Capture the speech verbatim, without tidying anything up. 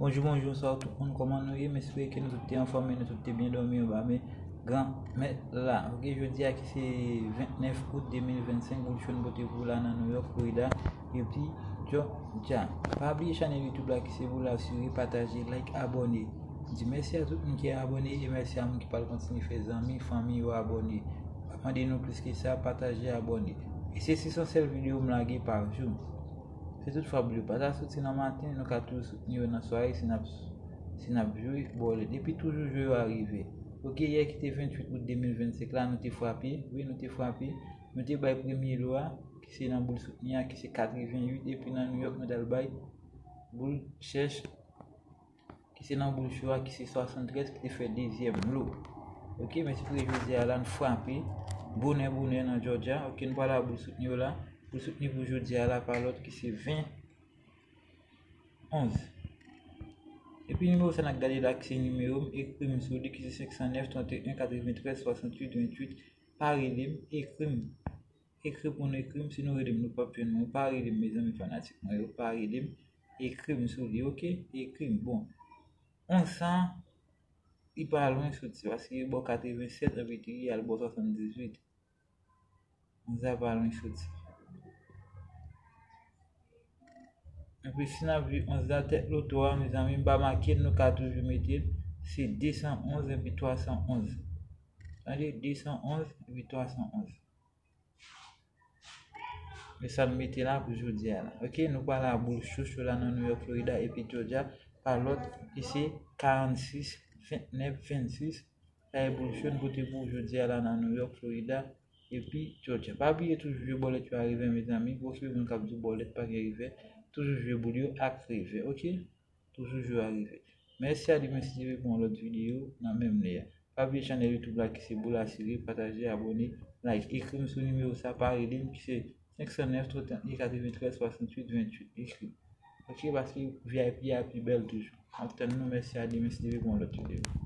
Bonjou, bonjou, bonswa tout moun, kòman nou ye? M espere ke nou tout te anfòm e nou tout te byen dòmi anba men Granmèt la. Ok, jodi a ki se vennèf out de mil vennsenk, boul cho n pote pou w la nan New York, Florida, epi Georgia. Pa bliye chanèl YouTube la ki se Boul Asire, pataje, like, abòne. M di mèsi a tout moun ki abòne e mèsi a moun ki pral kontinye fè zanmi, fanmi yo abòne. Pa mande nou plis ke sa, pataje, abòne. E se sis an sèl videyo m lage pa jou. Se tout fwa boul yo pa ta soti nan maten, nou ka toujou soutni yo nan sware si n ap, si n ap jwe bòlèt. Epi toujou jwe yo a rive. Ok, yè ki te venntuit out de mil vennsenk la, nou te frape. Wi, nou te frape. Nou te bay premye lo a, ki se nan boul soutni a, ki se katreventuit. Epi nan New York, nou t al bay boul chèch, ki se nan boul cho a, ki se swasanntrèz, ki te fè dezyèm lo. Ok, men si pou jodi a la, n frape bonè, bonè nan Georgia. Ok, n pral a boul soutni yo la. Boul soutni pou jodi a la, pa lòt ki se ven onz. Epi nimewo sa n ap gade la, ki se nimewo m, ekri m sou li, ki se senk san nèf, trannteyen, katreventrèz, swasanntuit, venntuit. Pa rele m, ekri m. Ekri pou nou ekri m, si nou rele m, nou p ap jwenn mwen. Pa rele m, mezanmi fanatik mwen yo, pa rele m, ekri m sou li, ok? Ekri m. Bon, onz sa, li pa lwen soti, paske bò katrevensèt anpil li al bò swasanndizuit. Onz la pa lwen soti. Epi si n ap jwe onz la, tèt loto a, mezanmi, m pa make l, nou ka toujou mete l. Se de san onz epi twa san onz. Tande, de san onz epi twa san onz. E sa n mete la pou jodi a la. Ok, nou pral a boul cho cho la nan New York, Florida, epi Georgia, pa lòt, ki se karannsis, vennèf, vennsis. Sa e boul cho n pote pou w jodi a la nan New York, Florida, epi Georgia. Pa bliye toujou jwe bòlèt yo a revè, mezanmi. Gwo respè moun k ap di w bòlèt pa gen revè. Toujou jwe boul yo ak revè, ok? Toujou jwe a revè. Mèsi a Demen si Dye vle pou yon lòt videyo nan menm lè a. Pa bliye chanèl YouTube la ki se Boul Asire, pataje, abòne, like. Ekri m sou nimewo sa, pa rele m, ki se senk san nèf, trannteyen, katreventrèz, swasanntuit, venntuit. Ekri m. Ok, paske VIP a pi bèl toujou. M ap tann nou, mèsi a Demen si Dye vle pou yon lòt videyo.